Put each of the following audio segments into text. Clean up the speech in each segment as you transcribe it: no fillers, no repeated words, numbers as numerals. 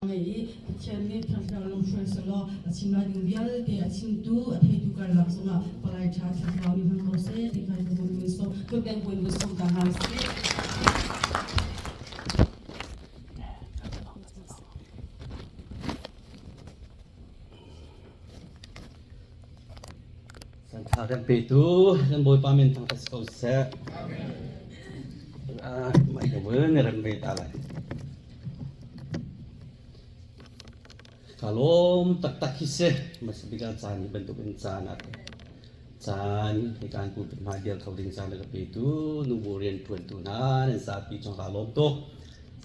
Ngei i Pathian nih Thiangthlarau lamhruai sehlaw a chim lai ding vialte a chimtu a theitu karlak zongah palai ṭha Thlarau nih hmang ko seh ti kha ka vun vun sawm kutbeng buin vun sawm ta hna usih. Santha kan petu kan Bawipa min thangṭhat si ko seh. Mai ka vun ni rem ve ta lai. Ka lawm taktak hi si. Hmasa bik ah caan hi bantuk in caan ah caan hi kan pulpit hmai dir kho ding caan a ka petu nubu rianṭuantu hna nan zapi cung kaa lawm tuk.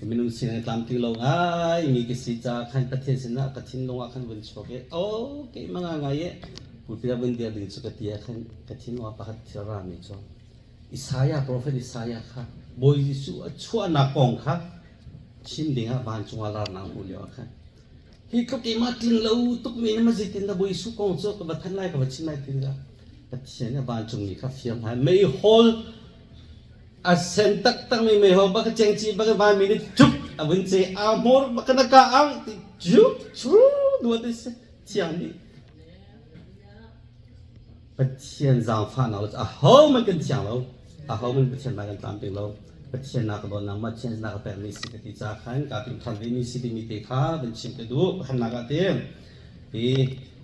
Minung sining tlamtling lo ngai mi ka si caah khan Pathian sinah ka thinlung ah khan vun chuak i oh keimah ngai i pulpit ah vun dir ding cu ka ti ah khan ka thinlung ah pakhat thil ra mi cu Isaiah profet Isaiah kha Bawi Jesuh a chuahnak kong kha chim ding ah vancung ah larnak hmuh lio ah khan hi tluk keimah tling lo tuk mi na zeitin dah Bawi Jesuh kong cu ka va thanh lai ka va chim lai ti tikah Pathian nih vancung mi kha fiang hai meihol a sen taktak mi meihol bak cengci bak vanmi nih tuk a vun ce a hmur bak na ka ang ti juk chu duat si thiang nih Pathian zaangfahnak lo cu ahohmanh kan thiang lo. Ahohmanh Pathian hmai kan tlamtling lo. Pathian na ka dawtnak ma Pathian na ka pekmi si ka ti ca khan kaa timh ṭhan vemi si timi te kha van chim ka duh. Pakhatnak ah ti hi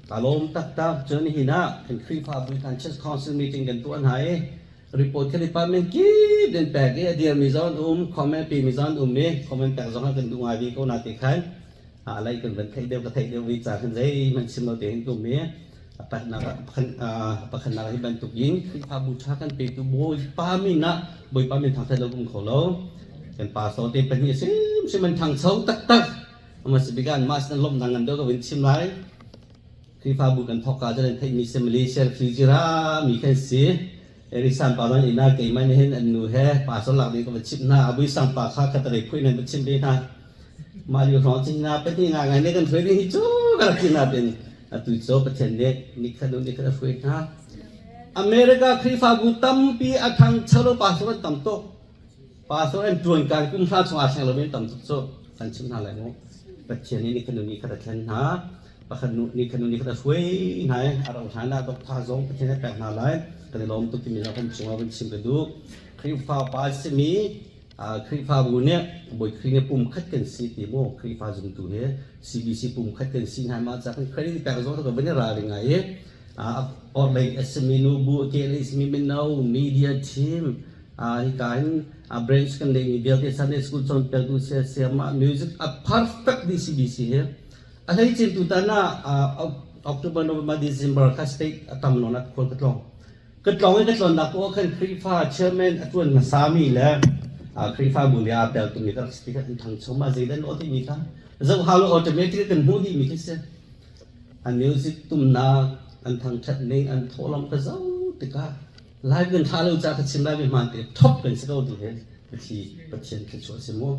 kaa lawm taktak. Cun nihin ah kan Khrihfabu kan Church Council meeting kan tuah hna i report kha department kip in pek i a dirmi zong an um, comment pemi zong an um i comment pek zong ah kan duh ngai ve ko na ti khan a lei kan van theih deuh ka theih deuh ve ca khan zeihmanh chim lo tein ka um i pakhatnak hi bantuk in Khrihfabu ṭha kan petu Bawipa min ah Bawipa min thangṭhat lo um kho lo kan pastor te pahnih hrimhrim an ṭhangcho taktak hmasa bik ah anmah sin lawmhnak ngan deuh ka vun chim lai Khrihfabu kan thawk ka cun theihmi si Malaysia refugee ra mi kan si Erisan pa man ina keimah nih hin an nu he pastor lak ding ka va chimh hna Abui sang pa kha khatalei phui nan va chimh ve hna Mah lio hrawng cun na pahnih nga ngai nih kan hruai ding hi cu ka rak ti nain atu cu Pathian nih nikhat hnu nikhat a hruai hna. America Khrihfabu tampi a ṭhangcho lo pastor an tam tuk. Pastor an ṭuan kan kum hra chung aa thleng lomi an tam tuk cu kan chimh hna lai mu. Pathian nih nikhat hnu nikhat a thlen hna. Pakhat nu nikhat hnu nikhat a hruai hna i a rauh hlan ah Doctor zong Pathian a pek hna lai. Kan i lawm tuk timi zong kan cungah van chim ka duh. Khrihfa pa a simi Khrihfabu nih Bawi Khrih nih pumkhat kan si ti mu Khrihfa zumtu hi CBC pumkhat kan si hna mah ca kan credit pek zong ka van i ralring ngai i orhlei a simi nubu kehlei a simi mino media team hika hin branch kan neihmi vialte Sunday school cawnpiaktu siasiamah music a perfect dih CBC hi a hleicin tutan ah October November December kha state a tam nawn ah khual ka tlawng Ka tlawng i ka tlawnnak poah khan Khrihfa chairman a ṭuan hmasami le Khrihfabu nih aa tel tumi ka rak si ti kha an ṭhangcho ma zeidah an awh timi kha zoh hau lo automatic kan hmuh dihmi khi si. An music tumnak, an thangṭhat ning, an thawhlawm ka zoh tikah live kan ṭha lo caah ka chim lai mi hmaan te top kan si ko ti hi Pathian thluachuah a si mu.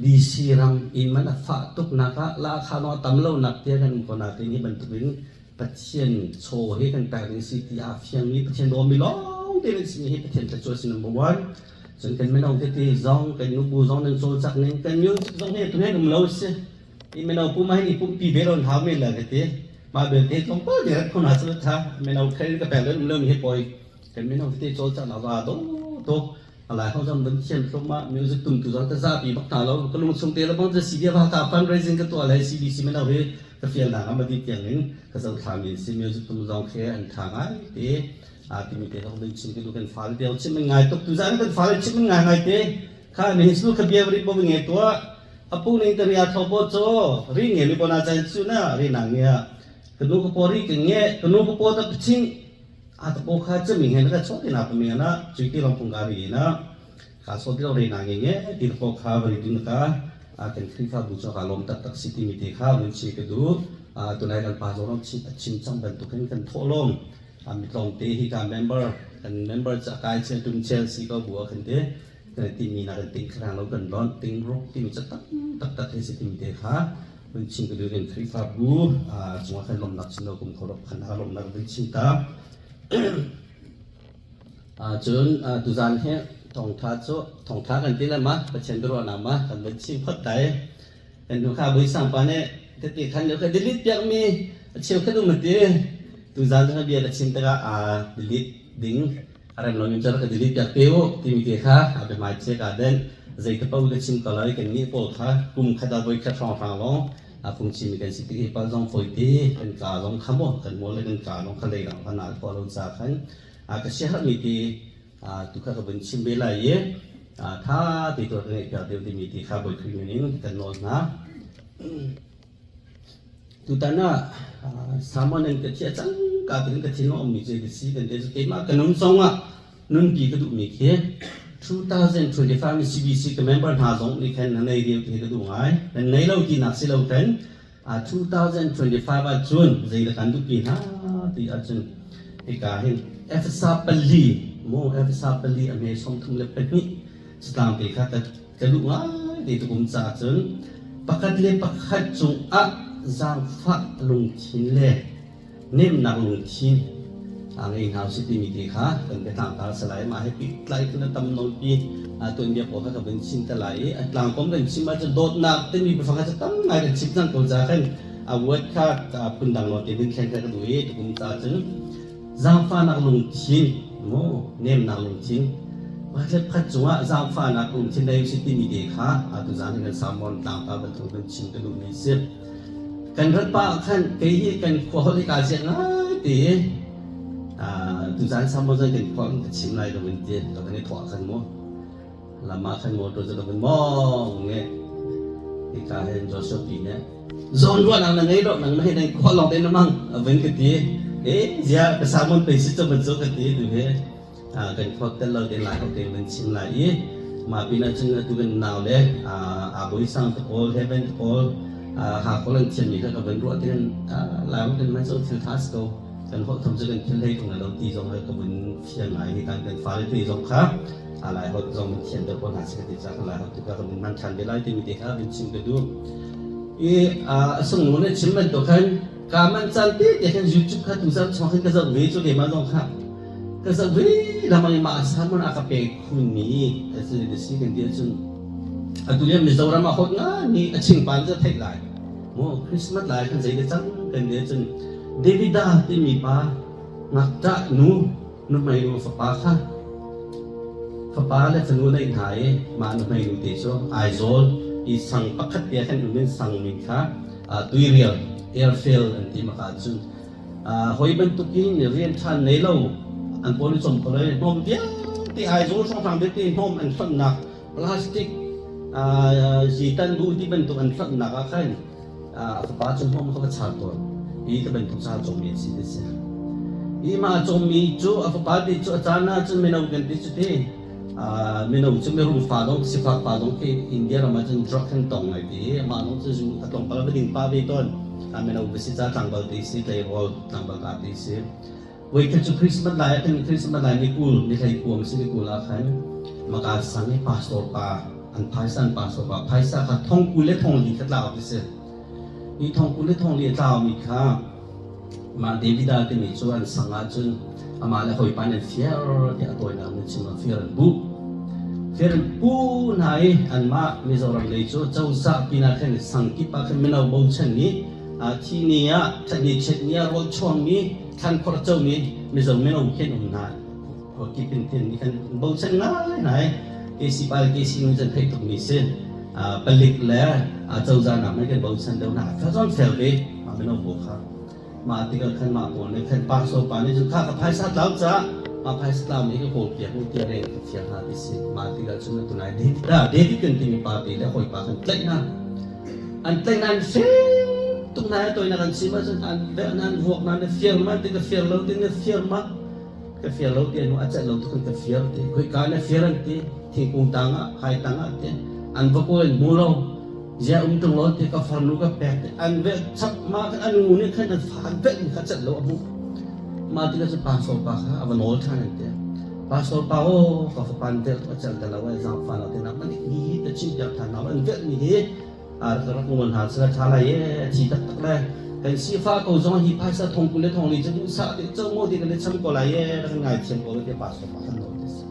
DC ram inn man a fah tuknak ah lahkhah a tam lonak tiah kan um ko nain hi bantukin Pathian chaw hi kan pek ding si ti aa fiangmi Pathian dawmi lawng te nan simi hi Pathian thluachuah si number one. Cun kan mino tete zong kan nubu zong nan cawlcangh ning kan music zong hi tuhen um lo si. I mino pum ah hin i pumpi ve lo hau men la ka ti. Mah belte tlawmpal te rat khun ha cu tha mino khain ka pek lo um lo mi hi poi kan mino tete cawlcangh va do tuk. Alai ho zong van thiam tlum ah music tumtu zong ka zapi bak hna lo ka lung chung te le bang CD va ka fundraising ka tuah le CBC mino hi ka fial nak ama di tiang in ka zo thla mi si music tum zong khe an tha ngai te a timi te zong ding chim ka du kan fale te chim ngai tuk tu zan kan fale chim ngai ngai te kha ni su kha bia ri bo nge tua apu ning te ria tho bo cho ri nge mi bona chan chu na ri na nge ka nu ka po ri ke nge ka nu ka po ta ching A tapo kha cu mi he na ka chuah ti na pami na cui ti long pung ka ri na ka so ti ri na nge nge ti tapo kha va ri din ka a kan Khrihfa bu cu ka lawm taktak si ti mi te kha vun chi ka du a tunai kan pa zong chim chim cang bantukin kan thawh lawm a mi tlawm te hi ka member kan member ca kai chel tum chel si ko bu a kan te kan ti mi na kan ting khrang lo kan lon ting ruk ti mi ca tak tak tak hi si ti mi te kha vun chim ka duh in Khrihfabu cungah khan lawmhnak chim lo kum kho khan ha lawmhnak vun chim ta. Cun tuzan hi thawngtha cu thawngtha kan ti le ma Pathian biaruahnak ma kan vun chim phot tai. Kan hnu kha Bawisang pa nih tete khan lio kha delete piakmi a cheu khat um a ti. Tuzaan zong bia ka chim tikah aa delete ding a rem lomi cu rak ka delete piak te u timi te kha a biahmai che kaa denh. Zei te paoh ka chim ko lai kan nih pawl kha kum khat ah voi khat hrawnghrang lawng a phungchimmi kan si tik hi pal zong fawi te kan kaa zong kha maw kan mual le kan kaa zong kha lei dang kha naal khawh lo ca khan ka siaherhmi ti tu kha ka vun chim ve lai i tha te tuah ka ngeih piak deuh timi ti kha Bawi Khrih min in kan nawl hna. Tutan ah Salmon in ka thiah cang ka tin ka thin a ummi cu ka si kan te cu keimah ka nun zongah nunpi ka duhmi khi 2025 CBC ka member hna zong nih khan na nei deuh ti ka duh ngai. Nan nei lo tinak si lo khan 2025 ah cun zeidah kan duhpi hna ti ahcun hika hin Efesa pali mu Efesa pali a hme 32 catlang te kha ka duh ngai ti tukum caah cun pakhat le pakhat cungah zaangfah lungthin le nemnak lungthin a ngei hna usih timi te kha kan biatlang ta a si lai. Mah he pehtlai in a tam nawnpi tuanbia pawl kha ka vun chim te lai i a tlangkom kan chim ahcun dawtnak timi biafang kha cu tam ngai kan chim cang ko ca khan a word kha phundang nawn te vun thlen kha ka duh i tukum ca cun zaangfahnak lungthin mu nemnak lungthin pakhat le pakhat cungah zaangfahnak lungthin nei usih timi te kha atu zan hi kan sermon tlangtar bantuk vun chim ka duhmi a si. Kan rat pah ah khan kei hi kan khua holh hi kaa ziak ngai ti i tuzaan sermon zong kan khua in ka chim lai lo in ti ka van i thawh ah khan mu lam ah khan motor cu ka van mawng nge hika hin Joshua pi nih zawn ruahnak na ngei lo nang na hei nan khua lawng te na mang a van ka ti e zia ka sermon pei si cu ban cu ka ti tu hi kan khua tel lo te lai ho te van chim lai i mah pinah cun atu kan nau le aa bawi sang te pawl heaven te pawl ha kol an thiammi kha ka van ruah te kan lai kan man so thil tha si ko kan holh tham cu kan thil hlei tung lo ti zong ka vun fiang ngai hi kan kan fale te zong kha lai holh zong min thiam deuh ko hna si ka ti ca kan lai holh tu kha ka vun man than ve lai timi te kha vun chim ka duh i a sung nu ne chim bantuk khan ka man caan te te khan YouTube kha tu zan chung khan ka zoh ve cu keimah zong kha Ka zoh ve lengmang i mah sermon a ka pek khunmi a si si kan ti ahcun atu lio Mizoram ah hot ngai a chingpa in theih lai. Mu Christmas lai khan zei cang kan ti ahcun Davida timi pa ngakṭah nu nuhmei nu fapa kha fapa le fanu neih hna i mah nuhmei nu te cu Aizawl i sang pakhat te khan um in sang min kha Tuirial airfield an ti maka cun Hawi bantukin rian ṭha nei lo an pawl i cawm ko lai. Hnawm vialte Aizawl hrawnghrang vialte hnawm an hlonhnak plastic zitan bu ti bantuk an hlonhnak ah khan a fapa cu hnawm kha va char tawn. Hi ti bantuk ca cawmmi a si ti si. Hi mah a cawmmi cu a fapa ti cu a caan ah cun mino kan ti cu ti mino cu mirum fa zong sifak pa zong khi India ram ah cun drug kan tong ngai ti i amah zong cu zu a tlawmpal a va ding pa ve tawn. Mino va si ca tlangval ti si tleirawl tlangval ka ti si. Voikhat cu Christmas lai ah khan Christmas lai ni 20 ni hlei kuam si ni 20 ah khan maka sang i pastor pa an phaisa an pastor pa phaisa kha thong 20 le thong li kha tlau ti si. Hi thong 20 le thong li a tlaumi kha mah Davida timi cu an sang ah cun amah le hawipa nih an fiar tiah a tawinak nih chim ah fiar an buh. Fiar an pu hna i anmah Mizoram lei cu cozah pinah khan sang kip ah khan mino bochan nih thi ni ah ṭhatni chet ni ah rawl chuangmi thlankhor a comi Mizo mino khi an um hna. Kip in khin kan bochan ngaingai. KC pa le KC nu can theih tukmi si. Palik le cozah nak nih kan bochan deuh hna. Kha zong fel ve mah mino pawl kha. Mah tikah khan mah pawl nih khan pastor pa nih cun kha ka phaisa tlau caah mah phaisa tlau nih ka kawl piak u tiah reng ka fial hna ti si. Mah tikah cun atu nai David ah David kan timi pa te le hawipa kan tlaih hna. An tlaih hna an fek tuk hna i toinak an chim ahcun an velh hna an vuak hna na fiar ma ti ka fiar lo ti na fiar ma ka fiar lo ti anu a celh lo tuk in ka fiar ti khoika na fiar an ti thingkung tang ah hai tang ah ti an va kawl in hmu lo zia um tung lo ti ka farnu ka pek ti an velh chap ma khan anu nih khan an fa an velh mi kha celh lo a hmuh ma ti ka cu pastor pa kha a va nawl ṭhan an ti pastor pa o ka fapa an velh a celh te lo ai zaangfa lo ti nak man hi ta chim piak ṭhan hna an velh mi hi ka rak ngol hna sila ṭha lai e a thi taktak le kan sifah ko zong hi phaisa thong 20 le thong li cu duhsah te co ngo ti kan i cham ko lai e kan ngaithiam ko te pastor pa kan nawl ti si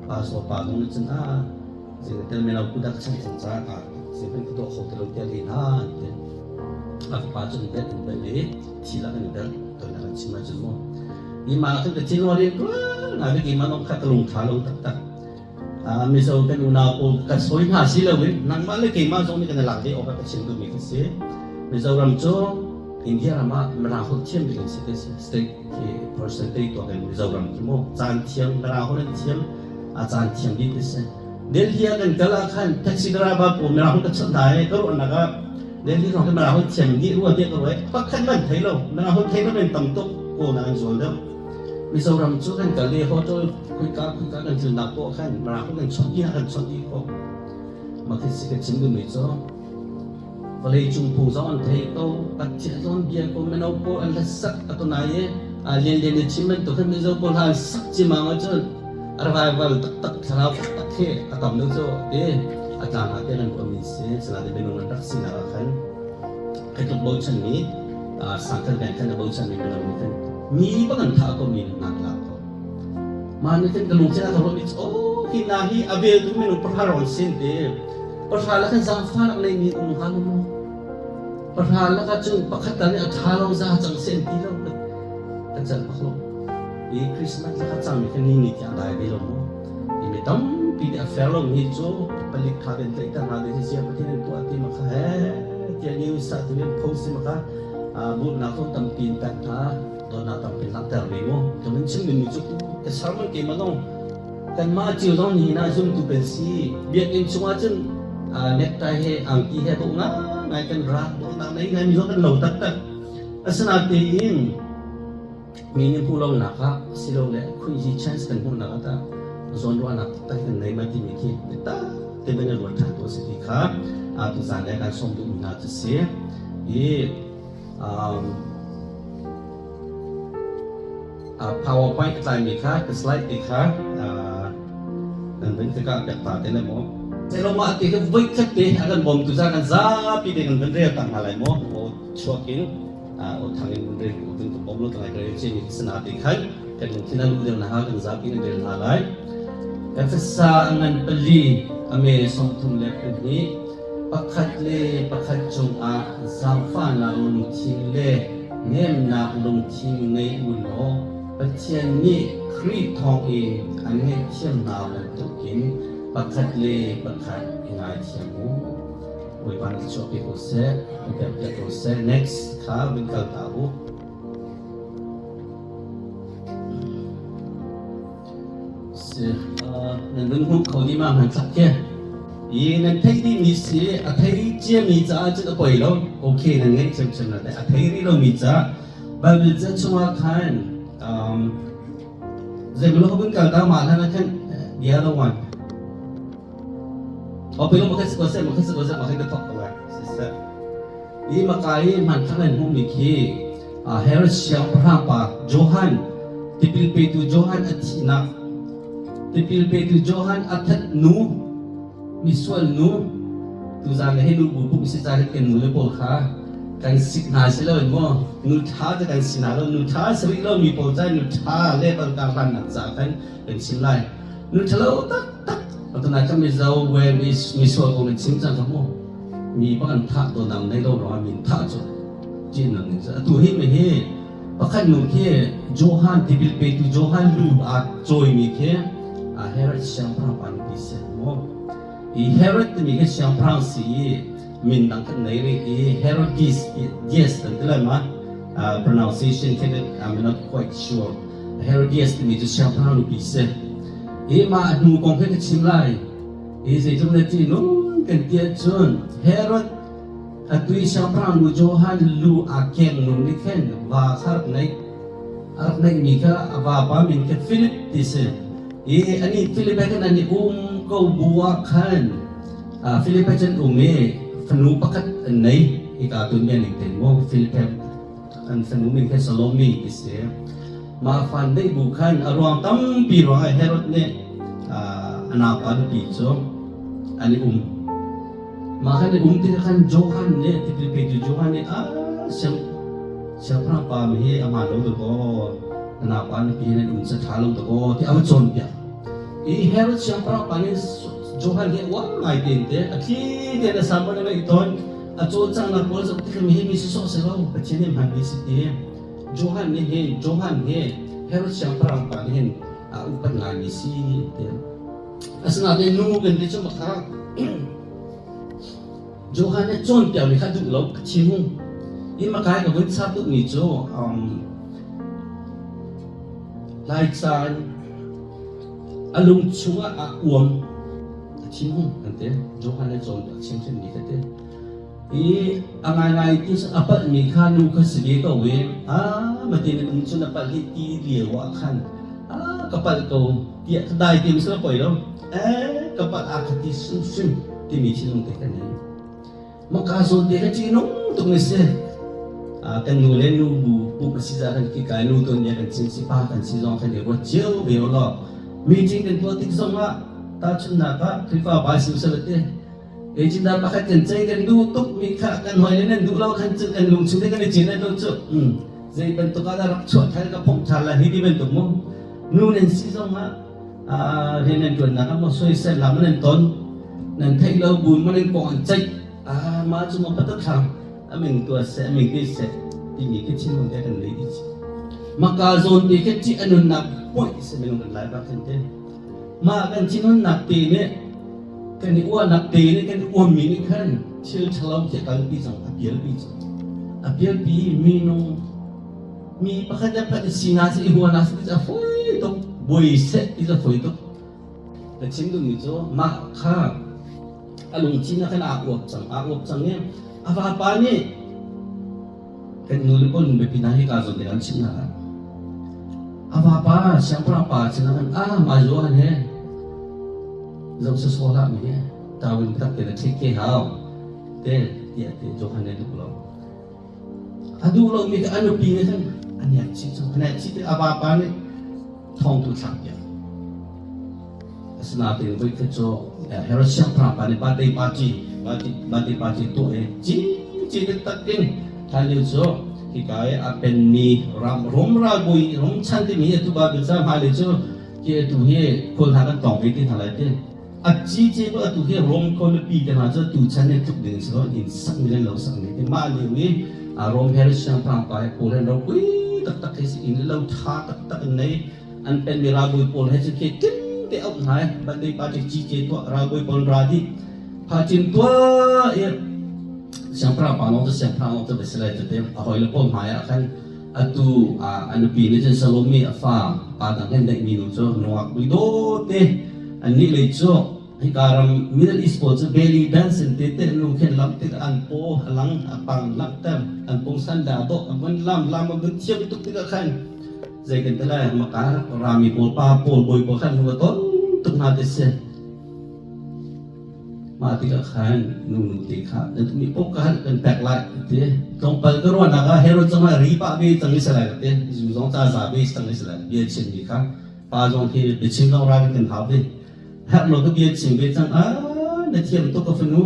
pastor pa zong nih cun a tel melo kudak chan cang ca a. Zeihmanh ka tuah kho ti lo tiah leh hna an ti. A fapa cu an velh an velh i thi lak an velh toinak an chim ahcun maw hi mah khan ka thin rian tuan ngai ve keimah zong kha ka lung ṭha lo taktak. Mizo kan unau pawl ka sawi hna si loin nangmah le keimah zong nih kan i lak ve awk ah ka chim duhmi ka si. Mizoram cu India ram ah Mirang holh thiam bik an si ti si. State khi percentage tuak in Mizoram khi mu caan thiam Mirang holh an thiam a caan thiam bik ti si. Delhi ah kan kal ah khan taxi driver pawl Mirang holh ka chawnh hna i ka ruahnak ah Delhi zong khi Mirang holh thiam dih rua tiah ka ruah i pakhat man thei lo Mirang holh thei lo men tam tuk kawl nak an zual deuh. Mizoram cu kan kal i hotel khuika khuika kan tlunnak poah khan Mirang holh kan chawnh dih kan chawnh dih khawh. Mah khi si ka chim duhmi cu vawlei cung phung zong an thei ko Pathian zong an bia ko mino pawl an hlasak a tunai i lian lian i chim bantuk khan Mizo pawl hna an sak cimang ahcun a revival taktak thlarau taktak khi a tam deuh cu ti a tlang ah te nan ruahmi si sinain minung an rak sinak ah khan khi tluk bochanmi sangkhat bank khan a bochanmi minung nih khan mi bang an thah ko mi nak lak ko mah nih khan ka lungthin a ka ruahmi cu oh hi na hi a veltu minung pahra rawn sin ti pahra la khan zaangfahnak neimi um hnga lo maw pahra lakah cun pakhat tal nih a ṭha lo za cang sen ti lo kan can bak lo i Christmas lakah cangmi kha ni ni tiang dai ve lo maw i mi tampi nih a fair lo mi cu palik kha den tlaih ta hna de si pathian in tuah ti ma kha he tiah news ah ti post si ma kha bawmhnak zong tampi in pek hna dawtnak tampi langhter ve mu ka min chim mi cu ka sermon ke ma dong kanmah cio zong nihin ah zumtu kan si biakinn chungah cun necktie he angki he dawh ngai kan ra dawhnak nei ngai mi zong kan lo taktak asinain mi nih hmuh lonak ah silole khuizi chance kan hmuhnak ah tah zawnruahnak taktak kan nei ma timi khi biatak te van i ruat ṭhan tu a si ti kha tuzaan le kan sawm duhmi hna cu si i PowerPoint a tlaimi kha ka slide te kha nan van ka kah piak ta te lai maw? Celoma te kha voi khat te a kan bawmtu za kan zapi te kan van rel ta hna lai maw? O chuak in o thang in van rel u ka bawm lo ta lai ka rel cemi sana te khan kan lungthin a luh deuh na ha kan zapi in rel hna lai. Efesa a ngan pali a me 32 pakhat le pakhat cungah zaangfahnak lungthin le nemnak lungthin ngei u law Pathian nih Khrih thawngin an ngaihthiam hna bantukin pakhat le pakhat i ngaithiam u. Bawipa nih chuahpi ko seh, in pekpiak ko seh. Next kha vun kal ta u. Si, nan vun hmuh kho dih ma hmanthlak khi? I nan theih dihmi si a thei ciami caah cun a poi lo. Okay nan ngeih ṭhiamṭhiam la a thei rih lomi caah Bible ca chungah khan zeimaw ka vun kal ta ma hlan ah khan the other one. O pilo makhat si ko seh makhat si ko seh makhat ka thok ko lai. Siseh. I maka i hmanthlak nan hmuhmi khi Herod siangpahrang pa Johan tipil petu Johan a thihnak tipil petu Johan a that nu misual nu tuzan le hi nu bu pum si ca kan nu le pawl kha kan sik hna si lo in maw nu tha te kan si hna lo nu tha si rih lo mi pawl ca nu tha le bang ka hlan nak ca khan kan chim lai nu thalo tak tak patana ka mizo we mi misual ko min chim cang ka mu mi bang an thah to dang nei lo ro min thah chu chin nang ni atu hi mi hi pakhat nu khi Johan tipil petu Johan lu a cawi mi khi a Herod siangpahrang pa nupi si mu i Herod timi khi siangpahrang si i min dang kan nei ri i Herodes yes kan ti lai ma pronunciation khi I'm not quite sure Herodias timi cu siangpahrang nupi si. Hi mah hnu kong khi ka chim lai. Hi zeitluk na ti nung kan ti ahcun Herod atu i siangpahrang nu Johan lu aa keng nung nih khin va kha rak neih. A rak neihmi kha a vapa min kha Philip ti si. I anih Philip he khan an i um ko bu ah khan Philip he cun um i fanu pakhat an nei. Hika tun men ning ten maw Philip he An fanu min kha Salome ti si. Mah fan deih bu khan a ruang tampi ruangah Herod nih a naupa nupi cu an i um. Mah khan i um tikah khan Johan nih tipil petu Johan nih a siang siangpahrang pa mi hi a hmaan lo dakaw na naupa nupi he nan um ca ṭha lo dakaw ti a va cawnpiak. I Herod siangpahrang pa nih Johan hi uar ngai tein te a thli tein a sermon a ngaih tawn. A cawlcanghnak pawl zoh tik mi hi mi sawsawh si lo, Pathian nih hmanmi si ti. Johan nih hin Johan hi Herod siangpahrang pa nih hin a upat ngaimi si ti. Asinain nu kan ti cu makha Johan nih cawnpiakmi kha duh lo ka thinhung. I makai ka vun chap duhmi cu Laica in a lung chungah aa uam a thinhung kan ti. Johan nih cawnpiak chinchinmi ka ti. I a ngaingai ti a palhmi kha nu kha si ve ko i a matin in um cun a palh hi ti lio ah khan a ka palh ko tiah ka dai ti mi poi lo eh ka palh a ka ti hrimhrim timi thinlung te kan nei. Maka zawn te ka ṭihnung tuk ni si. Kan nu le nu bu bu ka si za kan ki kai nu ton bia kan chim si pa kan si zong kan i ruat cio ve lo. Meeting kan tuah tik zong ah tahchunhnak ah Khrihfa ba sim salate Zeitindah pakhat kan cei kan duh tuk mi kha kan hawi le nan duh lo khan cu kan lungchung te kan i cin lo cu. Zei bantuk ah dah rak chuah thal ka phomh ṭhan lai hi ti bantuk mu. Nu nan si zong ah rian nan ṭuannak ah maw soisel lam nan ton nan theih lo bu ma nan kong an ceih mah cu maw patak thlang a ming tua seh a ming te seh timi khi thinlung te kan nei dih. Maka zawn te khi ṭih a nunnak puai si minung kan lai bak khan te. Mah kan thinhunnak te nih kan i uahnak te nih kan i uammi nih khan thil ṭhalo khi a kalpi cang, a pialpi cang. A pialpi minung mi pakhat le pakhat i sinak si i huanak si ti cu a fawi tuk, buai seh ti cu a fawi tuk. Ka chim duhmi cu mah kha a lungthin ah khan aa uap cang, aa uap cang i a vapa nih Kan nu le pawl biapi hna hi kaa zawn te kan chimh hna lai. A vapa siangpahrang pa sinah khan ah mah Johan he zoh sawsawh hlah mi he tawin tak te na take ke hau te tiah te Johan nih duh lo. A duh lo mi a nupi nih khan a nek chih cu a nek chih te a vapa nih thong tu thlak piak. Asinain voikhat cu Herod siangpahrang pa nih birthday party birthday party tuah i cici taktak in hlanlio cu hika i a penmi ram Rom ralbawi Rom chan timi atu Bible ca hmailei cu hi atu hi khual hna kan tong ve ti hna lai ti a cici bu atu hi Rom khualipi te hna cu tu chan i tluk ding si lo inn sakmi le lo sakmi ti mah lio i Rom Herod siangpahrang pa hi pawl hen ropui taktak hi si inn lo tha taktak in nei an penmi ralbawi pawl he cun khi tling te auh hna i birthday party cice tuah ralbawi pawl ra dih phacin tuah i siangpahrang pa lawng cu siangpahrang lawng cu va si lai cu te a hawile pawl hmai ah khan atu a nupi nih cun Salome a fa pa dang hen daihmi nu cu nungak muidawt te annih lei cu hika ram Middle East pawl cu belly dance in te te nu khen lam tik an paw a lang a pang langhter an pungsan da dawh a vun lam lam a vun thiam tuk tikah khan Zei kan ti lai maka rami pawl pa pawl bawi pawl khan hung ton tuk hna ti si. Mah tikah khan nu nu te kha na mi pok ka hal kan pek lai ti. Tlawmpal ka ruahnak ah Herod zong ah ri pah ve cang i si lai ti. Zu zong ca za ve cang i si lai. Bia chim mi kha pa zong khi biachim zong ral kan hau ve. Herh lo ka bia chim ve cang ah na thiam tuk ka fanu.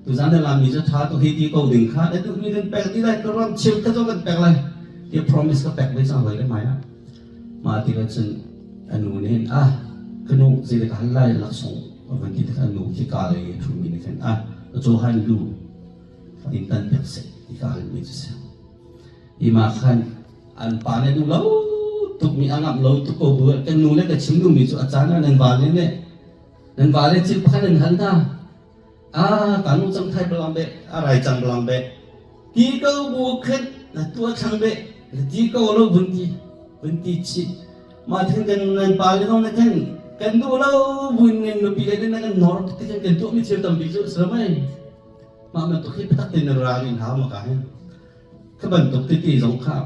Tuzan na lami cu tha tuk hi ti ko ding kha na duhmi kan pek ti lai ka ram chim kha zong kan pek lai. Ti promise ka pek ve cang hoi le mai ah mah ti cun a nu nih hin ah ka nu zei ka hal lai laksawng a van ti tikah a nu khi ka lei a ṭhumi nih khan ah Johan lu in tan pek seh ti ka hal mi cu si i mah khan an pa nih duh lo tuk mi a ngamh lo tuk ko bu kan nu le ka chim duhmi cu a caan ah nan vale nih nan vale thil pakhat nan hal hna Ah, kanu cang thai belang be, a rai cang belang be. Ti ko bu khet na tua thlang be, na ti ko lo vun ti, vun ti chi. Ma then kan nan pa le nong na khan kan du lo vun nen nupi le na kan nor ti kan kan tu mi thil tampi cu sramai. Ma ma tu khi patak te na ral in hau ma ka he. Kha bantuk tete zong kha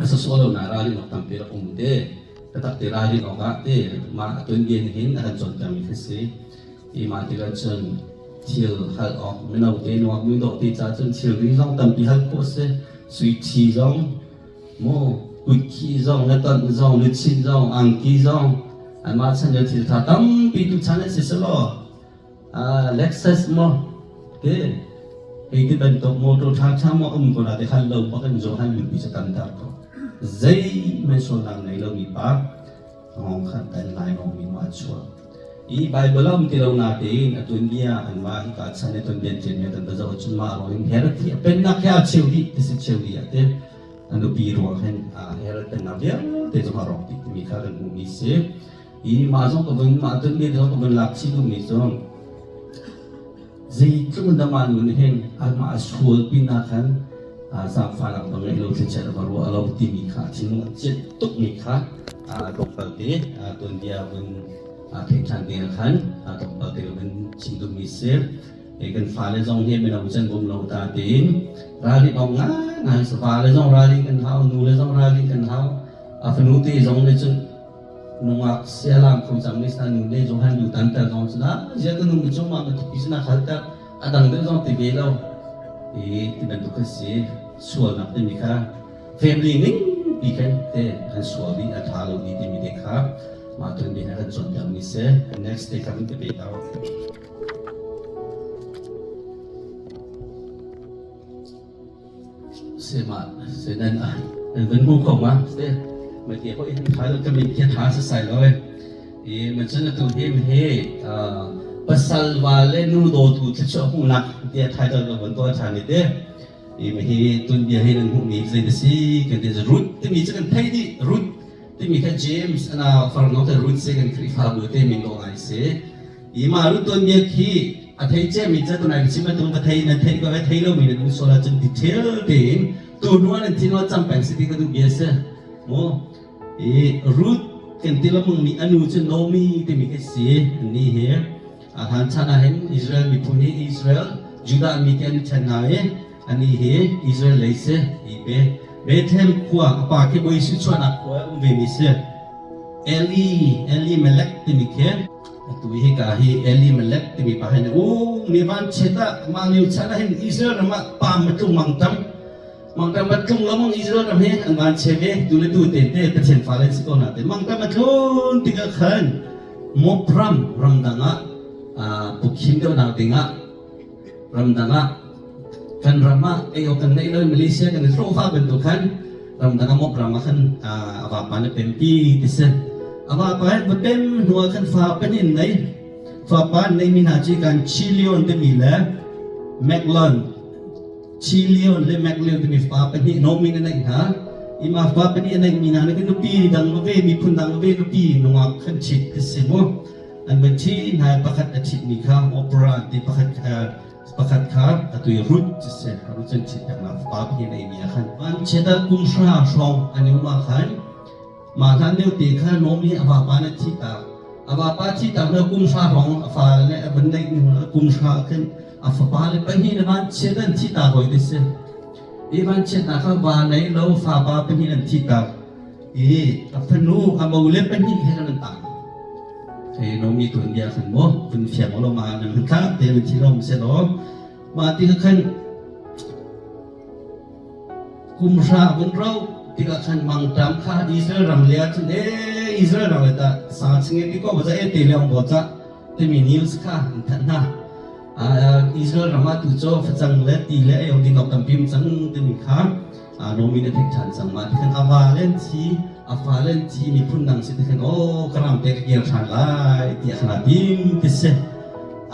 a sawsawh lo na ralrin awk tampi rak um te. Biatak te ralrin awkah te mah a tuanbia nih hin a kan cawnpiakmi khi si. Hi mah tikah cun thil hal awk mino te nuak muidawh te ca cun thilri zong tampi hal khawh a si. Sui ṭhi zong, mu kutkhih zong, na tonh zong, luchin zong, angki zong, anmah chan lio thil ṭha tampi tuchan an si selaw Lexus maw te hei ti bantuk motor ṭhaṭha maw um ko na te hal lo bak in Johan nupi cu tam tar ko. Zeihmanh sualnak ngei lomi pa hngawng kha tan lai lawngmi maw a chuak. I Baibal a um ti lo natein a tuanbia anmah hika chan i tuanbia an ṭialmi kan va zoh ahcun mah ruang in Herod hi a pennak he aa cheu dih ti si cheu dih ah ti a nupi ruang hin Herod pennak vialte zong a rawk dih timi kha kan hmuhmi si. I mah zong ka vun mah tuanbia zong ka vun lak chih duhmi cu zeitluk in dah mah nu nih hin amah a sual pinah khan zaangfahnak va ngeih lo thlichiat a va ruah lo timi kha a thinlung a ciat tukmi kha tlawmpal te tuanbia vun theih ṭhan ding ah khan tlawmpal te vun chim duhmi si. Kan fale zong hi mino can bum lo ta tiin ralrin awk ngaingai si. Vale zong ralrin kan hau, nu le zong ralrin kan hau. A fanu te zong nih cun nungak sialam kho cang ni sa nu ne zong han lu tan ter zong cu na zia ka nu mi cung ma ma thupi na khal ter a dang deuh zong ti ve lo i ti bantuk kha si sualnak timi kha family ning pi khan te an sual dih a tha lo di timi te kha mah tun bi kan cawnpiak mi si. Next te kha kan te pe tau. Sema se nan nan van hmu kho ma se ma ti hoi hin tha lo ka min khi tha sa sai lo e i man cun atu hi he pasal wa le nu do tu thluachuah hmuhnak tia title ka von tuah ṭhan i te i ma hi tun bia hi nan hmuhmi zei da si kan ti Ruth timi cu kan thei dih. Ruth timi kha James ana farno te Ruth se kan Khrihfabu te min dawh ngai si. I mah Ruth tuanbia khi a thei ciami ca tunai ka chim bantuk ka thei nan theih ko ve thei lomi nan um sual ahcun detail tein tu hnu ah nan thin ah cam peng si ti ka duh bia si mu. I Ruth kan ti lengmang mi anu cu Naomi timi khi si. Anni hi a hlan chan ah hin Israel miphun hi Israel Judah mi te an ṭhen hna i ani hi Israel lei si i pe Bethlehem khua a pa khi Bawi Jesuh chuahnak khua um ve mi si. Eli Elimelech timi khi atu hi ka hi Elimelech timi pa hin u mi van chet ah mah lio chan ah hin Israel ram ah pam a tlung mangtam mangtam a tlung lo mang. Israel ram hi an van che ve tu le tu te te Pathian fa le si ko na te mangtam a tlun tikah khan Moab ram ramdang ah pukhim deuhnak ding ah ramdang ah kan ram ah ei awk kan neih lo. Malaysia kan i hlawhfa bantuk khan ramdang ah Moab ram ah khan a vapa na pempi ti si. A vapa he va pem hnu ah khan fa panin nei. Fapa nei mi hna cu kan Chilion timi le Maclon, Chilion le Macleon timi fa pahnih Naomi na neih hna. Ima fa pahnih a neih mi hna nih nupi dang va ve, miphun dang va ve nupi nungak khan ṭhit ka si mu. An van ṭhi hna. Pakhat a ṭhit mi kha Opera ti, pakhat pakhat kha atu i Ruth ti si. Ruth cun ṭhit peknak fapa pahnih nei mi ah khan van chiat ah kum hra hrawng an i um ah khan mah hlan deuh te kha Naomi a vapa na thi tak. A vapa thi tak na kum hra hrawng a fa le a van neih ni kum hra khin a fapa le pahnih na van chiat an thi ta hoi ti si. I van chiatnak kha va nei lo fapa pahnih an thi tak i a fanu a mo le pahnih he kan an tang he Naomi tuan bia khan mo vun fiang lo ma nan thlak te nan thi lo se lo. Ma ti khan kum hra vun ro tikah khan mangṭam kha Israel ram le ah cun e Israel ram le ta sa ching ti ko ba za e te le ong bo cha timi news kha an thanh hna. Israel ram ah tu cu facang le ti le ei ding awk tampi um cang timi kha Naomi nih a theih ṭhan cang. Mah ti khan a va le an thi, a fa le an thi, miphun dang si ti khan aw ka ram te ka kir ṭhan lai tiah khan aa tim ti si.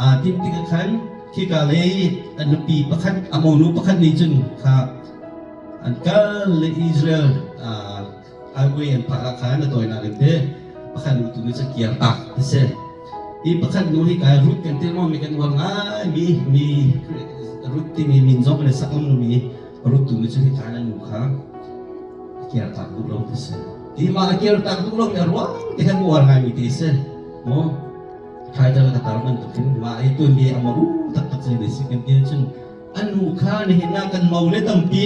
Aa tim tikah khan khika lei a nupi pakhat a monu pakhat nih cun kha an kal le Israel highway an phak ah khan a tawinak in te pakhat nu tu nih cun kir tak ti si. Hi pakhat nu hi kai Ruth kan ti mi kan uar ngai mi mi Ruth timi min zong kan i sak mi Ruth tu nih cun hi kai nu kha kir tak duh lo ti si. Ti ma a kir tak duh lo mi a ruang ti khan uar ngai mi ti si mu. Title ka tar bantukin mah i tuanbia a maru taktak zei dei si kan ti cun an nu kha nihin ah kan mo le tampi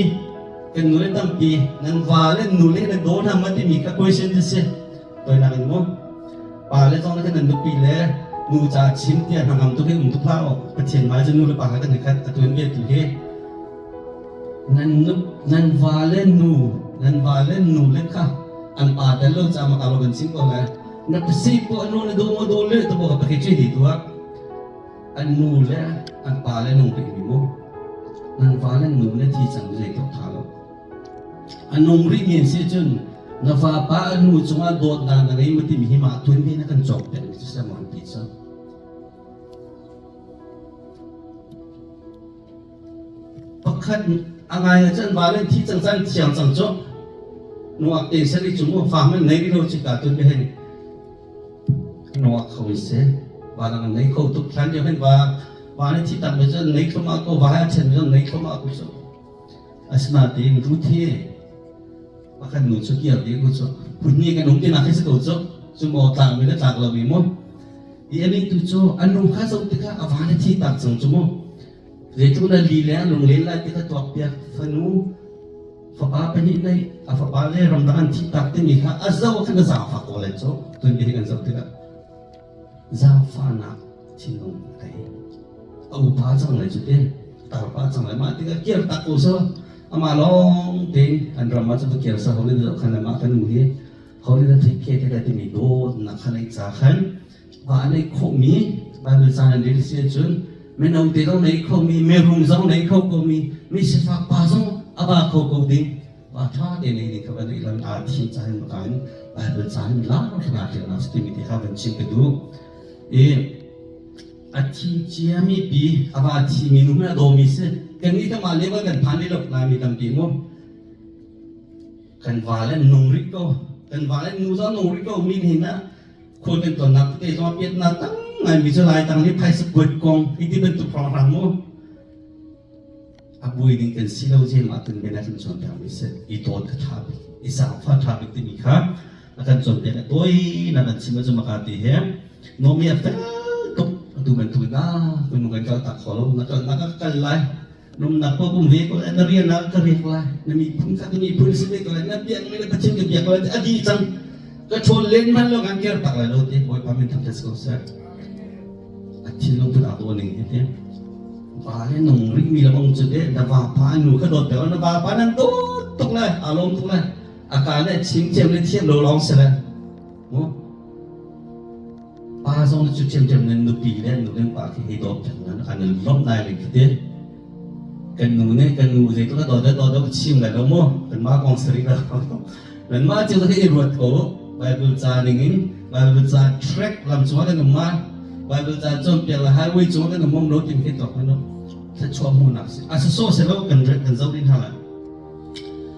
kan nu le tampi nan va le nu le nan daw hna ma timi kha question cu si. Toinak in mu pa le zong le nan nupi le nu ca chim tiah hnangam tuk in um tuk hlah. Pathian hmai cu nu le pa kha kan i khat. A tuanbia tu hi nan nu nan va le nu nan va le nu le kha an pa tel lo ca ma ka lo kan chim ko lai. Na pasi po anu na do mo do le to bo ka pakhi chi hi tua an nu le an pa le nung ri mi mu nan va le nu le thi cang zei to tha lo. An nung ri mi si cun. Na vapa a nu cungah dawtnak na ngei ma timi hi mah tuanbia na kan cawk piak mi cu si maw ti cu. Pakhat a ngai ah cun va le thi cang cang thiang cang cu nuak te sari cu mu fa man nei lo chi ka tun be hen nuak kho se va lang nei kho tuk thlan jo hen va va ne thi tak be cun nei thloma ko va ha chen jo nei thloma ko so asinain Ruth hi pakhat nu cu kiar ding ku cu phunni kan um ti nak hi si ko cu cu maw tlak mi le tlak lo mi mu i ani tu cu an lung kha zoh tikah a van a thi tak cang cu mu zeitluk na li le a lung len lai ti kha tuak piak fanu fapa pahnih nei a fapa le ramdang an thi tak timi kha a zo khan a zaangfak ko lai cu tun bi kan zoh tikah zaangfahnak thinlung a ngei. A upa cang lai cu te, tarpa cang lai mah tikah kir tak ko so amah lawng tein an ram ah cun va kir sa ho le khan amah kan nu hi ho le take care te timi dawtnak khan ei ca khan va nei khawhmi Bible caan an rel si ahcun mino te zong nei khomi mirum zong nei kho komi mi sifak pa zong a ba kho ko ding va ṭha te nei ding kha van i lam aa thim ca hin maka in Bible ca hin lar thla ṭialnak si timi te kha van chim ka duh. I a thi ciami pi a va thimi nu hmanh a dawmi si. Kannih kan mah level kan phan lo Laimi tampi mu. Kan va le nung rih ko. Kan va le nu zong nung rih ko min hin ah khual kan tonnak tete zong piatnak tam ngai mi cu lai tang nih phaisa kuat kong hi ti bantuk hrawnghrang mu. A buai ding kan si lo jem ah tun bia kan cawnpiak mi si i dawt a ṭha bik i zaangfah ṭha bik timi kha a kan cawnpiak a tawi na kan chim ahcun maka ti he Nomi a fel tuk atu bantuk in ah kun kan kal tak kho lo na kal na ka kal lai num na ko kum ve ko lai na rian na ka riak lai na miphun kha ka miphun si ve ko lai na biak mi na Pathian ka biak lai a di cang ka ṭhawn len man lo kan ker tak lai lo te Bawipa min thangṭhat si ko seh. A thinlung put aa dawh ning hi te va le nung rih mi lebang cu te na vapa nu kha dawt pek na vapa nan dawt tuk le aa lawm tuk le a ka le chim thiam le thiam lo lawng si le mu pa zong cu thiam thiam nan nupi le nu le pa khi hei dawt pek nan an lawmh nai ling khi te kan nu nih kan nu zeitluk a dawt le dawt lo chim lai lo mu kan mah kong sari lo nan mah cio khi i ruat ko. Bible ca ning in Bible ca track lam cungah kan um ma Bible ca cawnpiak le highway cungah kan um um lo tim khi tuak hmanh thluachuah hmuhnak si a so se lo kan kan zoh din hna lai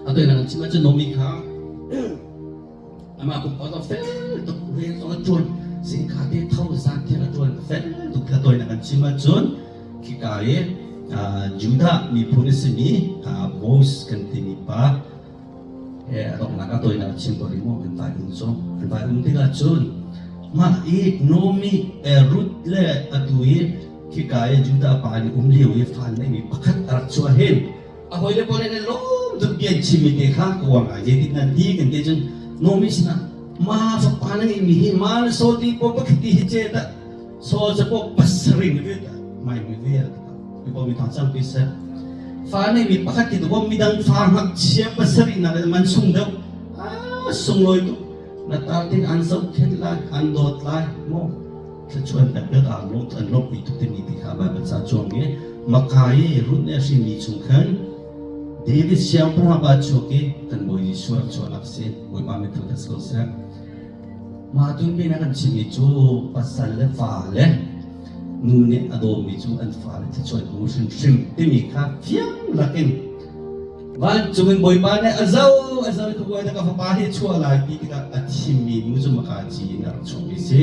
a toi nang chim ahcun nomi kha amah kum pa fel tuk rian zong a ṭuan zingka te tho zan tiang a ṭuan fel tuk kha toi nang chim ahcun khika i Judah miphun a simi Moses kan timi pa he a donghnak a tawinak chim ko rih mu an vai um cu an vai um tikah cun mah i Naomi Ruth le atu i khika i Judah pa nih um lio i fa neimi pakhat a rak chuah hin a hawile pawl nih lawm tuk bia an chimmi te kha ka uar ngai zeitin nan ti kan ti cun Naomi sinah ma fapa na ngeihmi hi ma na saw ti po pakhat ti hi ce dah saw ca po pasarih na ve dah mai mi vel mi pawl mi thang cang pi seh fa neimi pakhat ti tu midang fa ngakchia pasarih nak man sung deuh ah sunglawi tuk na tar tin an zohkhenh lai an dawt lai mo thluachuan pek pek ah lawm an lawmhpi tuk timi ti kha Baibal ca cuang i Maka i Ruth nih a hrinmi chung khan David siangpahrang pa chuak i kan Bawi Jesuh rak chuahnak si Bawipa min thangṭhat si ko seh. Mah tunbin a kan chimmi cu pasal le fa le nu nih a dawmi cu an fale thluachuah hmu hrimhrim timi kha fiang lakin Vancung in Bawipa nih a zo a zo i ka fapa hi chuah lai ti tikah a thimmi nu cu maka ci in a rak chuakmi si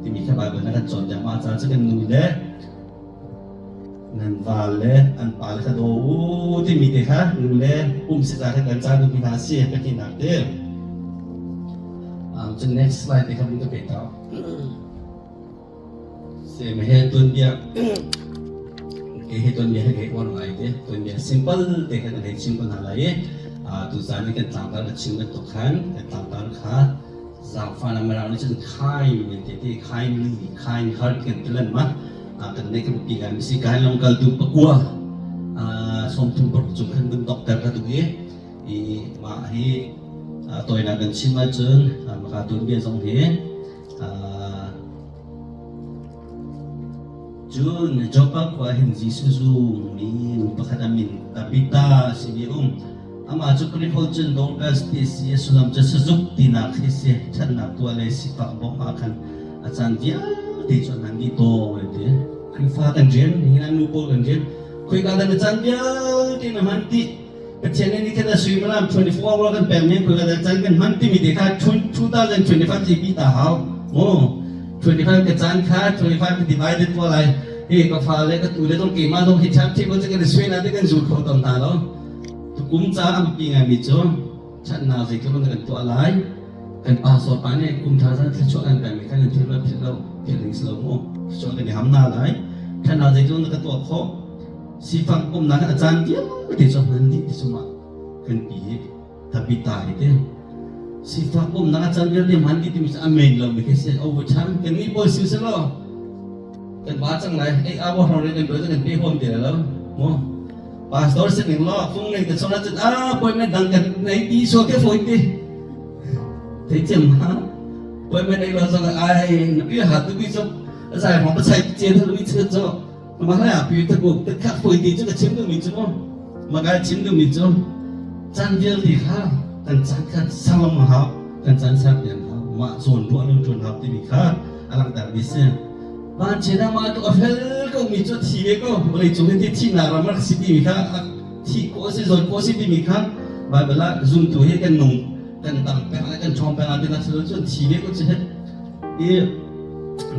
timi kha Baibal na kan cawnpiak. Mah ca cu kan nu le nan val le an pa le kha daw u timi te kha nu le pum si ca kha kan ca duhmi hna si ka tinak te. Cun next slide te kha mun ka pe ta. Sem he tuanbia ke he tuanbia he uar ngai te tuanbia simple te khan an hei chim ko hna lai i tuzaan i kan tlangtar a chim bantuk khan kan tlangtar kha zaangfah na mirang nih cun kind an ti ti kindly kind heart kan ti lan ma kan nei kan pi ngai si kai lam kal tu pakua 36 cung khan bun doctor ka tu i i mah hi toinak kan chim ahcun maka tuanbia zong hi Cun Joppa khua hin Jesuh zummi nu pakhat a min Tabitha a simi a um. Amah cu Greek holh cun Dorcas ti a si i a sullam cu sazuk tinak khi a si. Ṭhatnak tuah le sifak bawmh ah khan a caan vialte cu an dih tawn an ti. Khrihfa kan rian, nihin ah nu pawl kan rian, khoika dah na caan vialte na hman dih? Pathian nih nikhat a suimilam 24 hour kan pekmi khoika dah caan kan hman timi te kha 2025 GP ta hau. Mu 25 ka caan kha 25 divided tuah lai. Hi ka fa le ka tu le zong keimah zong hi chap thip cu kan sui na te kan zul kho tawn hna lo. Tukum ca a biapi ngaimi cu ṭhatnak zeitluk in kan tuah lai. Kan pastor pa nih kum thar zan thluachuah kan pekmi kha nan thil lo philh lo philh ding si lo mu. Thluachuah kan i ham hna lai. Ṭhatnak zeitluk in ka tuah khawh. Sifak umnak a caan vialte cu hman dih ti cungah kan pi hi tabita hi ti. Sifak umnak a caan vialte hman dih timi cu a men lo mi khi si. Overtime kan nih pawl si selaw kan ba cang lai. Ei awa hrawng rian kan tuah cu kan pe huam ti lai lo. Mu. Pastor si ning law fung nei te chong cun a appointment dang kan nei ti so ke foi ti. Thei chem ha. Appointment nei lo zong ai na pi ha tu bi chu zai hong pa chai chen thu mi chu chu ma la pi te bu te kha foi ti chu ka chim du mi chu mo. Ma ka chim du mi chu chan vial ti kha kan chan kha salam ha kan chan sa pian ha ma zon ru anu tun ha ti mi kha alang tar mi se. Vanchiat ah mah tu a fel ko mi cu a thi ve ko. Vawleicung hi thihnak ram rak si timi kha thih khawh a si, zawt khawh a si timi kha Baibal ah zumtu hi kan nung kan dam peng le kan ṭhawng peng ah tinak si lo cun thi ve ko cu hi. I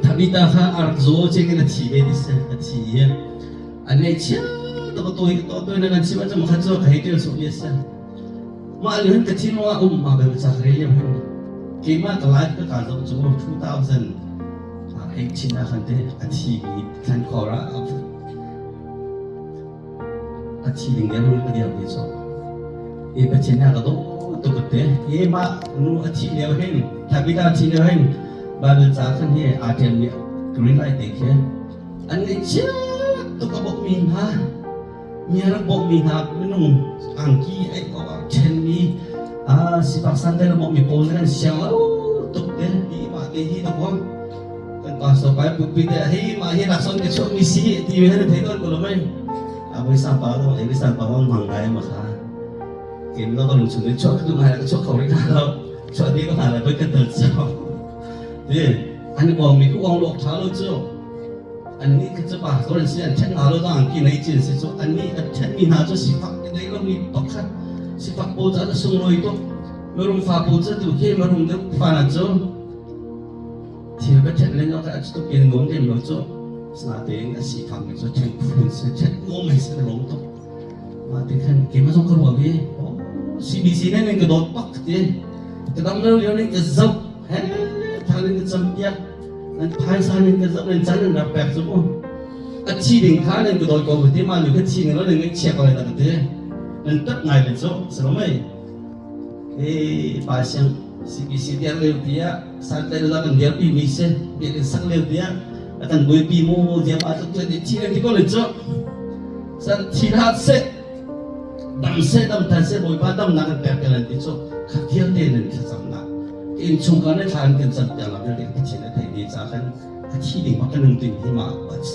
Thabita kha a rak zaw cing in a thi ve ti si, a thi i a ngaihchia tuk a tawi to tawi na kan chim ahcun makhat cu ka hei ṭial sawh mi a si. Mah lio hin ka thinlung ah um ma bel ca ka rel lio hin keimah ka life ka ka zoh cu 2018 ah khan te a thi mi thlan khor ah a thi ding deng ka dir ti cu i Pathian ha ka dawt tuk te i mah nu a thi lio hin Thabita thi lio hin Bible ca khan hi aa ṭial mi green light te khi an ngaihchia tuk a bawk mi hna Mi a rak bawmhmi hna minung angki aih awk ah ṭhenmi sifak santlai le bawmhmi pawl nih an siang lo tuk te hi mah te hi dawk kan pastor pai putpi te hei mah hi laksawng ke chuahmi si ti mi han thei tawn ko lo mei a voi sang pa lo ei sang pa wang mang ngai ma kha kem lo ka lung chung in chuah ka duh ngai ka chuah kho rih lo chuah di ka hna lai voi ka tel chao ti an uang mi ku uang lok tha lo chu Annih kha cu pastor an si, an ṭhen hna lo zong ki nei cin si cu annih an ṭhenmi hna cu sifak ti nei lomi pakhat sifak pawl cu an sunglawi tuk. Mirum fa pawl cu tu khi mirum deuh fa hna cu thil va ṭhen len awk ah tuk in nuam lem lo cu asinain a sifak mi cu ṭhen phun si ṭhen nuam hei si lawm tuk. Mah ti khan keimah zong ka ruah ve. CBC nih nan ka dawt bak ti. Ka dam lo lio nih ka zoh he thang in ka cam piak. Nan phaisa nan ka zoh nan caan nan rak pek cu mu. A thi ding kha nan ka dawt ko ti ma nu ka thi ning lo nan ngaihchia ko lai dah ka ti. Nan tap ngai le cu si lo mei. E pa siang CBC diar lio tiah santlai lo kan dirpi mi si biakinn sak lio tiah a kan buaipi mu ziam a tluk cu thi kan ti ko le cu. San thi hlah seh dam seh dam than seh Bawipa damnak kan pek te lan ti cu kha vialte nan thlacamnak innchungkhar nih thla an kan cam piak nak vialte Pathian a theih ve ca khan a thi ding bak kan nung ting hi ma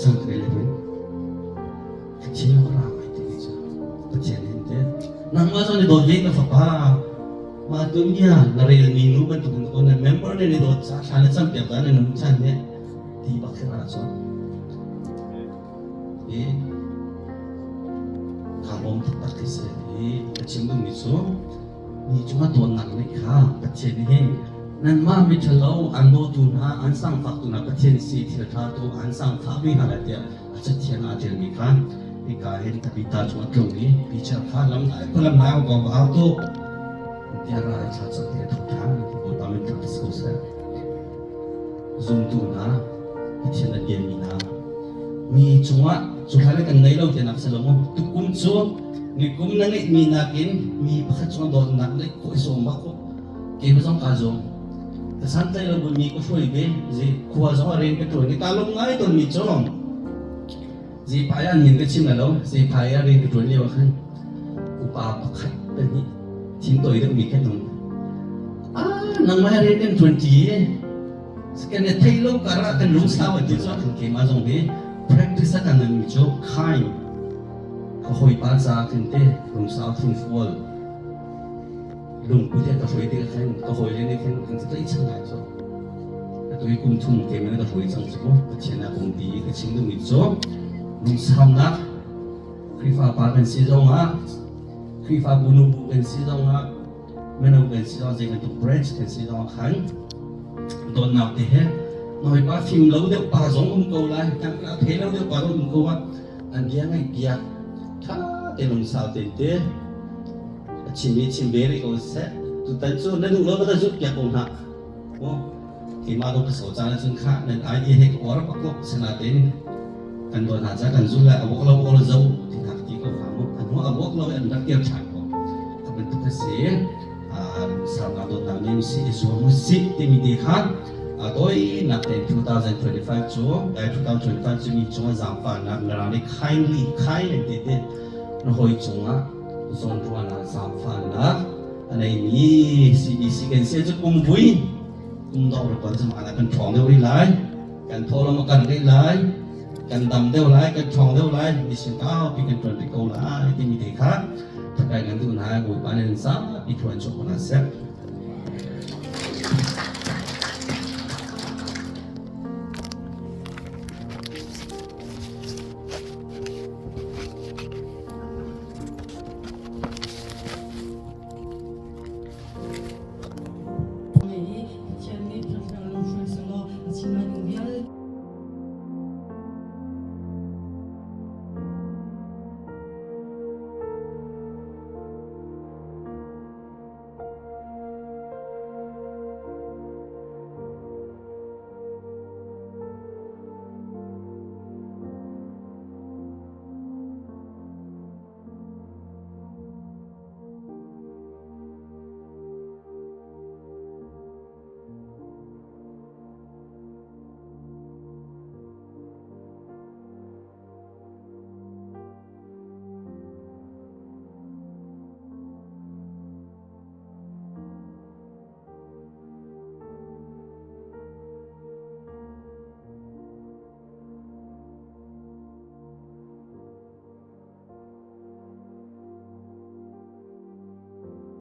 cang ka le hin Pathian ra ngai ti cu Pathian hin te nangmah zong ni dawt ve ka fapa ma dunya na rel mi nu bantuk in on member ne ni dawt ca thla na cam piak da na nung chan ne ti bak ra cu i kaa lawm taktak ti si i ka chim duhmi cu mi cungah dawtnak nih kha Pathian nih hin nanmah miṭhalo an dawtu hna an sangfaktu hna Pathian si thil ṭha tu an sangfahmi hna lai tiah a cathiang ah a ṭialmi kha hika hin Tabitha cu a tlung i Peter kha lam lam nai ko va au tuk tiah ra i thla cam ti a thawk ṭhan Bawipa min thangṭhat si ko seh zumtu hna Pathian a biami hna mi cungah cu hlan kan ngei lo tinak si lo mu tukum cu nikum na ngeihmi nakin mi pakhat cungah dawtnak neih khawh i sawm bak ko keimah zong kaa zuam ka santlai lo mi ka hruai ve zi khua zong a rian ka ṭuan i kaa lawm ngai tawn mi cu Ziphai ah min ka chim lo Ziphai ah rian ka ṭuan lio ah khan upa pakhat pahnih thin tawi deuh mi khan um ah nangmah rian kan ṭuan ṭi kan i theih lo kar ah kan lungsau an ti cu kan keimah zong hi practice a kan nganmi cu kind ka hawipa ca kan te lungsau thingfual. Lungput he ka hruai tikah khan ka hawile nih khan an ka tlaihchan lai cu. Atu hi kum thum te men ka hruai cang cu mu. Pathian ah kum ti i ka chim duhmi cu lungsaunak Khrihfa pa kan si zongah Khrihfabu nubu kan si zongah mino kan si zongah zei bantuk branch kan si zongah khan dawtnak te he nawipa fim lo deuh pa zong um ko lai a thei lo deuh pa zong um ko ah an bia ngaih piak tha te lungsau te te a chim i chim ve rih ko seh. Tutan cu na duh lo va zut piak ko hna mu. Keimah dong ka so caan ahcun kha nan idea he ka uar bak ko. Sinain kan dawn hna ca kan zul lai, a wok lo wok lo zo ti hna ti ko hnga mu. A hnu a wok lo i an rak kir ṭhan ko. Ka bantuk a si. Lungsaunak dawtnak nih si i zuam u sih timi te kha tawinak tein 2025 cu 2025 cu mi cungah zaangfahnak Mirang nih kindly kind an ti te na hawi cungah zawnruahnak zaangfahnak a neimi CBC kan si cu kum vui kum dong rak kan ah kan ṭhawng deuh rih lai, kan thawlawm a kan rih lai, kan dam deuh lai, kan ṭhawng deuh lai, mission kaupi kan ṭuan rih ko lai timi te kha thakai kan duh hna. Bawipa nih nan zapi thuan chuak ko hna seh.